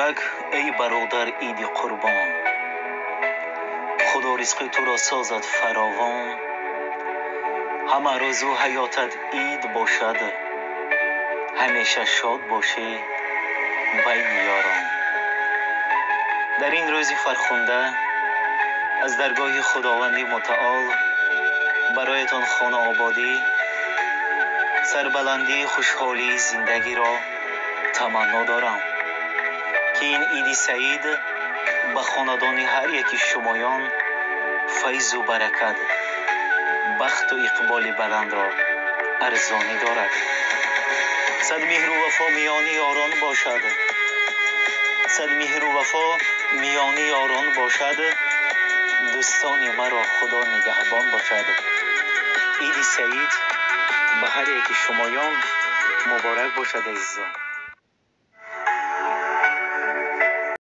Муборак, эй бародар, Иди Қурбон. Худо ризқи туро созад фаровон. Ҳама рӯзу ҳаётат ид бошад. Ҳамеша шод бошӣ байни ёрон. Дар ин рӯзи фархунда аз даргоҳи Худованди Мутаол бароятон хонаободӣ, сарбаландии, хушҳолии зиндагиро таманно дорам, ки ин Иди Саид ба хонадони ҳар яки шумоён файзу баракат, бахту иқболи баландро арзонӣ дорад. Сад меҳру вафо миёни ёрон бошад, сад меҳру вафо миёни ёрон бошад. Дӯстони маро Худо нигаҳбон бошад. Иди Саид ба ҳар яки шумоён муборак бошад, азизон.